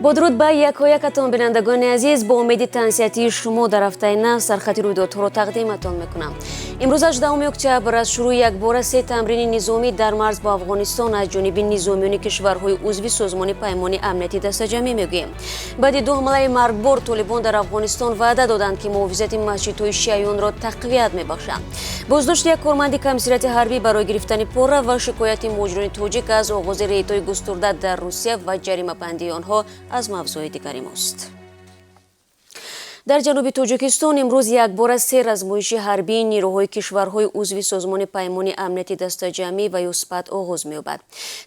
Бо дуруд ба якоякатон, бинандагони азиз, бо умеди тансиҳатии шумо дар ҳафтаи нав сархати рӯйдодҳоро тақдиматон мекунам. Имрӯз 18 октябр аз шурӯи якбора се тамрини низомӣ дар марз бо Афғонистон аз ҷониби низомиёни кишварҳои узви Созмони Паймони Амнияти Дастаҷамъӣ мегӯем. Баъди ду ҳамлаи маргбор толибон дар Афғонистон ваъда доданд, ки муҳофизати масҷидҳои шиаёнро тақвият мебахшанд. Боздошти як корманди комиссариати ҳарбӣ барои гирифтани пора ва шикояти муҳоҷирони тоҷик аз оғози рейдҳои густурда дар Русия ва ҷаримабандии онҳо аз мавзӯи дигари мост. Дар ҷануби Тоҷикистон имрӯз якбора се размоиши ҳарбии нерӯҳои кишварҳои узви Созмони Паймони Амнияти Дастаҷамъӣ ва ё СПАТ оғоз меёбад.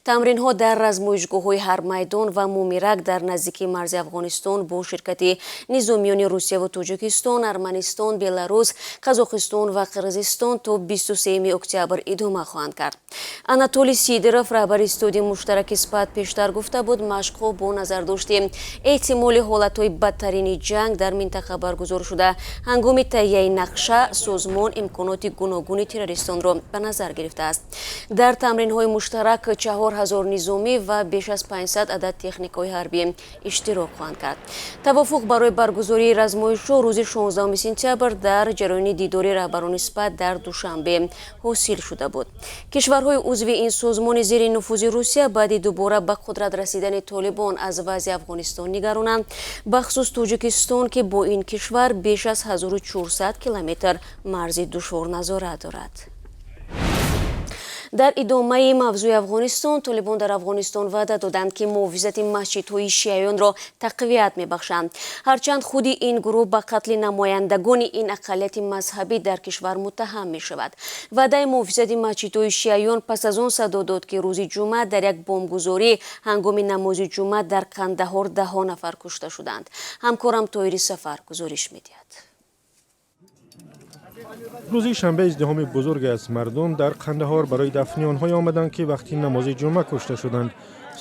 Тамринҳо дар размоишгоҳҳои Ҳарбмайдон ва Мумирак дар наздикии марзи Афғонистон бо ширкати низомиёни Русияву Тоҷикистон, Арманистон, Беларус, Қазоқистон ва Қирғизистон то 23 октябр идома хоҳанд кард. Анатолий Сидоров, раҳбари студияи муштараки СПАТ, пештар гуфта буд, машқҳо бо назардошти эҳтимоли ҳолатҳои бадтарини ҷанг дар минтақа баргузор шуда, ҳангоми таҳияи нақша созмон имконоти гуногуни террористонро ба назар гирифтааст. Дар тамринҳои муштарак 4000 низомӣ ва беш аз 500 адад техникаҳои ҳарбӣ иштирок хоҳанд кард. Тавофуқ барои баргузории размоишҳо рӯзи 16 сентябр дар ҷараёни дидори раҳбарони СПАТ дар Душанбе ҳосил шуда буд. Кишварҳои узви ин созмони зери нуфузи Русия баъди дубора ба қудрат расидани толибон аз вазъи Афғонистон нигаронанд, бахусус Тоҷикистон, ки бо ин кишвар беш аз 1400 километр марзи душворназора дорад. Дар идомаи мавзӯи Афғонистон, толибон дар Афғонистон ваъда доданд, ки муҳофизати масҷидҳои шиаёнро тақвият мебахшанд. Ҳарчанд худи ин гурӯҳ ба қатли намояндагони ин ақаллияти мазҳабӣ дар кишвар муттаҳам мешавад. Ваъдаи муҳофизати масҷидҳои шиаён пас аз он садо дод, ки рӯзи ҷумъа дар як бомбгузорӣ ҳангоми намози ҷумъа дар Қандаҳор даҳо нафар кушта шуданд. Ҳамкорам Тоҳири Сафар гузориш медиҳад. Рӯзи шанбе издиҳоми бузурге аз мардум дар Қандаҳор барои дафни онҳое омаданд, ки вақти намози ҷумъа кушта шуданд.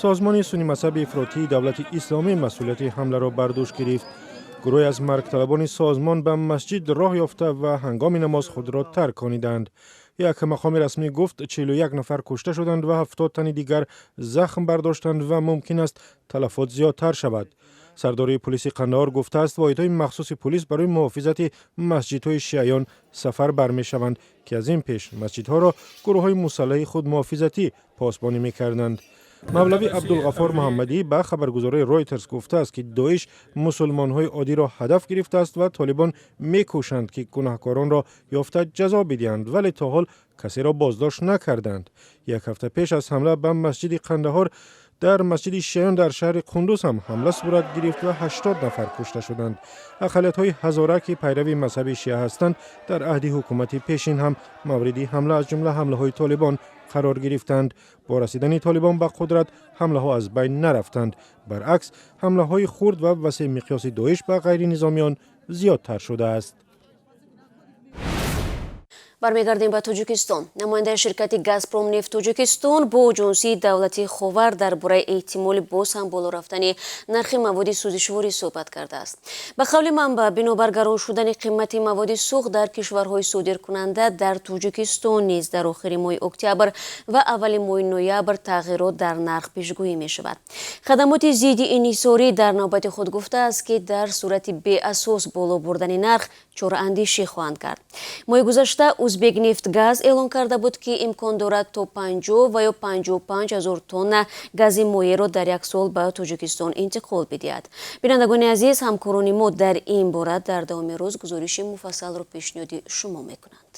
Созмони суннимазҳаби ифротии Давлати Исломӣ масъулияти ҳамларо бар дӯш гирифт. Гурӯҳе аз маргталабони созмон ба масҷид роҳ ёфта ва ҳангоми намоз худро тарк кониданд. Як мақоми расмӣ гуфт, 41 нафар кушта шуданд ва 70 тани дигар захм бардоштанд ва мумкин аст талафот зиёдтар шавад. Сардори пулиси Қандаҳор гуфтааст, воҳидҳои махсуси пулис барои муҳофизати масҷидҳои шиаён сафар бармешаванд, ки аз ин пеш масҷидҳоро гурӯҳҳои мусаллаҳи худмуҳофизатӣ посбонӣ мекарданд. Мавлавӣ Абдулғафор Муҳаммадӣ ба хабаргузории Ройтерс гуфтааст, ки Доиш мусулмонҳои оддиро ҳадаф гирифтааст ва толибон мекӯшанд, ки гунаҳкоронро ёфта ҷазо бидиҳанд, вале то ҳол касеро боздошт накарданд. Як ҳафта пеш аз ҳамла ба масҷиди Қандаҳор дар масҷиди шиаён дар шаҳри Қундуз ҳам ҳамла сурат гирифт ва 80 нафар кушта шуданд. Ақаллиятҳои ҳазора, ки пайрави мазҳаби шиа ҳастанд, дар аҳди ҳукумати пешин ҳам мавриди ҳамла, аз ҷумла ҳамлаҳои толибон, қарор гирифтанд. Бо расидани толибон ба қудрат ҳамлаҳо аз байн нарафтанд. Баръакс, ҳамлаҳои хурд ва васеъмиқёси Доиш ба ғайринизомиён зиёдтар шудааст. Бармегардем ба Тоҷикистон. Намояндаи ширкати Газпром Нефт Тоҷикистон бо оҷонсии давлатии Ховар дар бораи эҳтимоли боз ҳам боло рафтани нархи маводи сӯзишворӣ суҳбат кардааст. Ба қавли манбаъ, бинобар гарон шудани қимати маводи сӯхт дар кишварҳои содиркунанда, дар Тоҷикистон низ дар охири моҳи октябр ва аввали моҳи ноябр тағйирот дар нарх пешгӯӣ мешавад. Хадамоти зидди инҳисорӣ дар навбати худ гуфтааст, ки дар сурати беасос боло бурдани нарх чораандешӣ хоҳанд кард. Моҳи гузашта Узбекнефтгаз эълон карда буд, ки имкон дорад то 50 ва ё 55 ҳазор тонна гази моеъро дар як сол ба Тоҷикистон интиқол бидиҳад. Бинандагони азиз, ҳамкорони мо дар ин бора дар давоми рӯз гузориши муфассалро пешниҳоди шумо мекунанд.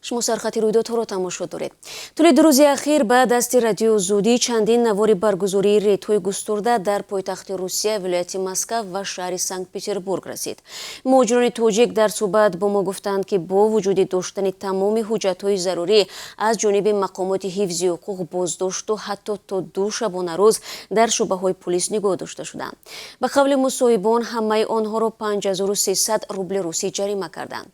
Шумо Шумо сархати рӯйдодҳоро тамошо доред. Тӯли 2 рӯзи ахир ба дасти Радиои Озодӣ чандин навори баргузории рейдҳои густурда дар пойтахти Русия, вилояти Москав ва шаҳри Санкт-Петербург расид. Муҳоҷирони тоҷик дар суҳбат бо мо гуфтанд, ки бо вуҷуди доштани тамоми ҳуҷҷатҳои зарурӣ аз ҷониби мақомоти ҳифзи ҳуқуқ боздошту ҳатто то 2 шабонарӯз дар шӯъбаҳои пулис нигоҳ дошта шуданд. Ба қавли мусоҳибон, ҳамаи онҳоро 5300 рубли русӣ ҷарима карданд.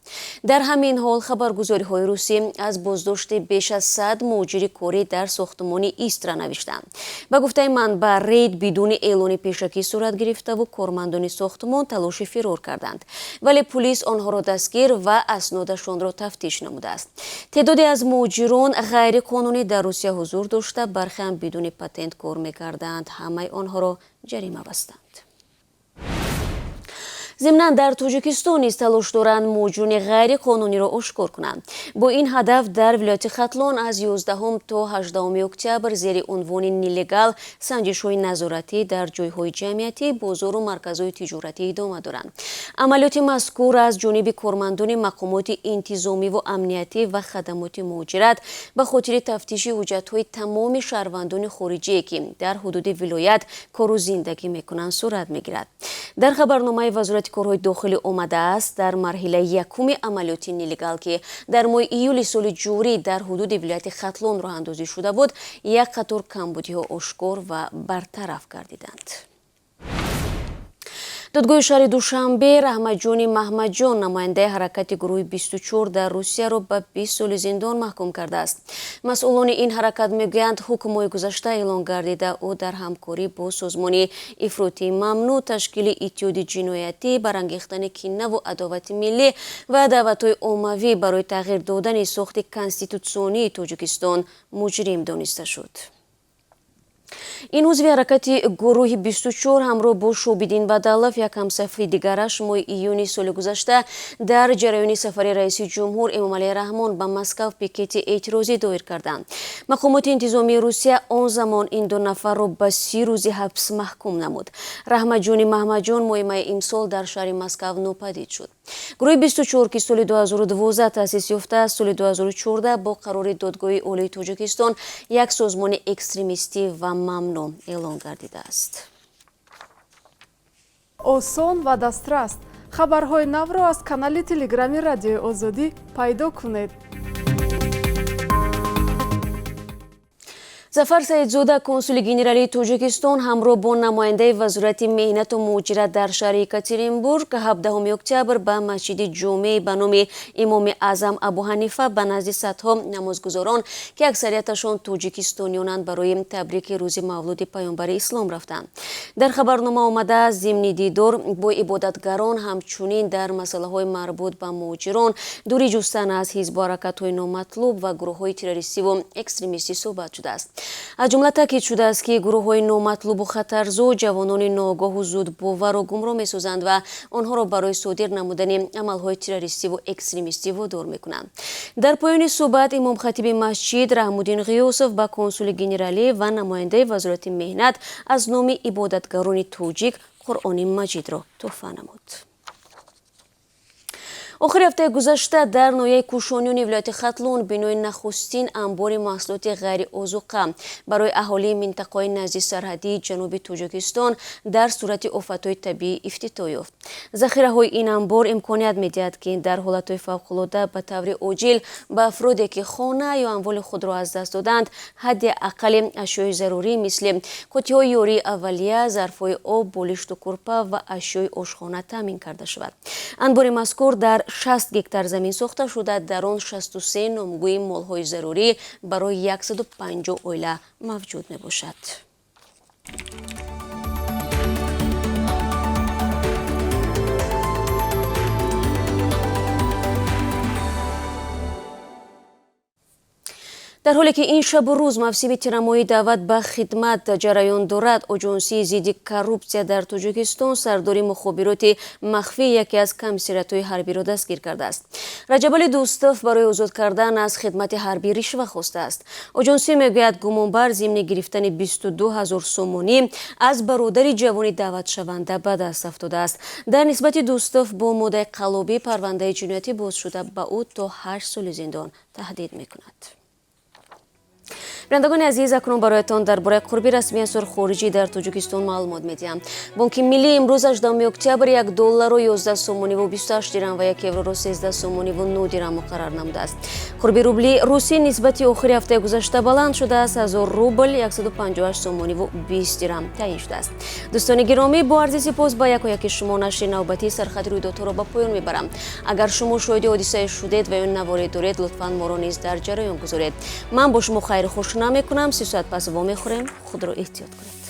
Дар ҳамин ҳол хабаргузориҳои русӣ аз боздошти беш аз 100 муҳоҷири корӣ дар сохтмони Истра навиштанд. Ба гуфтаи манбаъ, рейд бидуни эълони пешакӣ сурат гирифтаву кормандони сохтмон талоши фирор карданд, вале пулис онҳоро дастгир ва аснодашонро тафтиш намудааст. Теъдоде аз муҳоҷирон ғайриқонунӣ дар Русия ҳузур дошта, бархеам бидуни патент кор мекарданд. Ҳамаи онҳоро ҷарима бастанд. Зимнан, дар Тоҷикистон низ талош доранд муҳоҷирони ғайриқонуниро ошкор кунанд. Бо ин ҳадаф дар вилояти Хатлон аз 11 то 18 октябр зери унвони «Нелегал» санҷишҳои назоратӣ дар ҷойҳои ҷамъиятӣ, бозору марказҳои тиҷоратӣ идома доранд. Амалиёти мазкур аз ҷониби кормандони мақомоти интизомиву амниятӣ ва хадамоти муҳоҷират ба хотири тафтиши ҳуҷҷатҳои тамоми шаҳрвандони хориҷие, ки дар ҳудуди вилоят кору зиндагӣ мекунанд, сурат мегирад. Дар хабарномаи Вазорати корҳои дохилӣ омадааст, дар марҳилаи якуми амалиёти «Нелегал», ки дар моҳи июли соли ҷорӣ дар ҳудуди вилояти Хатлон роҳандозӣ шуда буд, як қатор камбудиҳо ошкор ва бартараф гардиданд. Додгоҳи шаҳри Душанбе Раҳматҷони Маҳмадҷон, намояндаи ҳаракати гурӯҳи 24 дар Русияро, ба 20 соли зиндон маҳкум кардааст. Масъулони ин ҳаракат мегӯянд, ҳукм моҳи гузашта эълон гардида. Ӯ дар ҳамкорӣ бо созмони ифротии мамнӯъ, ташкили иттиҳоди ҷиноятӣ, барангехтани кинаву адовати миллӣ ва даъватҳои оммавӣ барои тағйир додани сохти конститутсионии Тоҷикистон муҷрим дониста шуд. Ин узви ҳаракати гурӯҳи 24 ҳамроҳ бо Шобиддин Бадалов, як ҳамсафи дигараш, моҳи июни соли гузашта дар ҷараёни сафари раиси ҷумҳур Эмомалӣ Раҳмон ба Москав пикети эътирозӣ доир карданд. Мақомоти интизомии Русия он замон ин ду нафарро ба 30 рӯзи ҳабс маҳкум намуд. Раҳматҷони Маҳмадҷон моҳи майи имсол дар шаҳри Москав нопадид шуд. Гурӯҳи 24, ки соли 2012 таъсис ёфтааст, соли 2014 бо қарори Додгоҳи Олии Тоҷикистон як созмони экстремистӣ ва мамнӯъ эълон гардидааст. Осон ва дастрас хабарҳои навро аз канали Телеграми Радиои Озодӣ пайдо кунед. Зафар Саидзода, консули генералии Тоҷикистон, ҳамроҳ бо намояндаи Вазорати меҳнату муҳоҷират дар шаҳри Екатеринбург 17 октябр ба масҷиди ҷомеи ба номи Имоми Аъзам Абуҳанифа ба назди садҳо намозгузорон, ки аксарияташон тоҷикистониёнанд, барои табрики рӯзи мавлуди Паёмбари Ислом рафтанд. Дар хабарнома омадааст, зимни дидор бо ибодатгарон ҳамчунин дар масъалаҳои марбут ба муҳоҷирон, дурӣ ҷустан аз ҳизбу ҳаракатҳои номатлуб ва гурӯҳҳои террористиву экстремистӣ суҳбат шудааст. Аз ҷумла таъкид шудааст, ки гурӯҳҳои номатлубу хатарзо ҷавонони ноогоҳу зудбоварро гумроҳ месозанд ва онҳоро барои содир намудани амалҳои террористиву экстремистӣ водор мекунанд. Дар поёни суҳбат имомхатиби масҷид Раҳмуддин Ғиёсов ба консули генералӣ ва намояндаи Вазорати меҳнат аз номи ибодатгарони тоҷик Қуръони Маҷидро тӯҳфа намуд. Охири ҳафтаи гузашта дар ноҳияи Кӯшониёни вилояти Хатлон бинои нахустин амбори маҳсулоти ғайриозуқа барои аҳолии минтақаҳои назди сарҳадии ҷануби Тоҷикистон дар сурати офатҳои табиӣ ифтитоҳ ёфт. Захираҳои ин амбор имконият медиҳад, ки дар ҳолатҳои фавқулода ба таври оҷил ба афроде, ки хона ё амволи худро аз даст доданд, ҳадди аққали ашёи зарурӣ, мисли қуттиҳои ёрии аввалия, зарфҳои об, болишту курпа ва ашёи ошхона таъмин карда шавад. Анбори мазкур дар 60 гектар замин сохта шуда, дар он 63 номгӯи молҳои зарурӣ барои 150 оила мавҷуд мебошад. Дар ҳоле ки ин шабу рӯз мавсими тирамоҳии даъват ба хидмат ҷараён дорад, Оҷонсии зидди коррупсия дар Тоҷикистон сардори мухобироти махфии яке аз комиссариятҳои ҳарбиро дастгир кардааст. Раҷабалӣ Дӯстов барои озод кардан аз хидмати ҳарбӣ ришва хостааст. Оҷонсӣ мегӯяд, гумонбар зимни гирифтани 22 ҳазор сомонӣ аз бародари ҷавони даъватшаванда ба даст афтодааст. Дар нисбати Дӯстов бо моддаи қаллобӣ парвандаи ҷиноятӣ боз шуда, ба ӯ то 8 соли зиндон таҳдид мекунад. Бинандагони азиз, акнун бароятон дар бораи қурби расмии асъори хориҷӣ дар Тоҷикистон маълумот медиҳам. Бонки Миллӣ имрӯз, 18 октябр, 1 долларро 11 сомониву 28 дирам ва 1 евроро 13 сомониву 9 дирам муқаррар намудааст. Қурби рубли русӣ нисбати охири ҳафтаи гузашта баланд шудааст: 1000 рубл 158 сомониву 20 дирам таъин шудааст. Дӯстони гиромӣ, бо арзи сипос ба яку яки шумо нашри навбатии сархати рӯйдодҳоро ба поён мебарам. Агар шумо шоҳиди ҳодисае шудед ва ё наворе доред, лутфан моро низ дар ҷараён гузоред. Ман бо шумо хайру хуш намекунам. 3 соат пас вомехӯрем. Худро эҳтиёт кунед.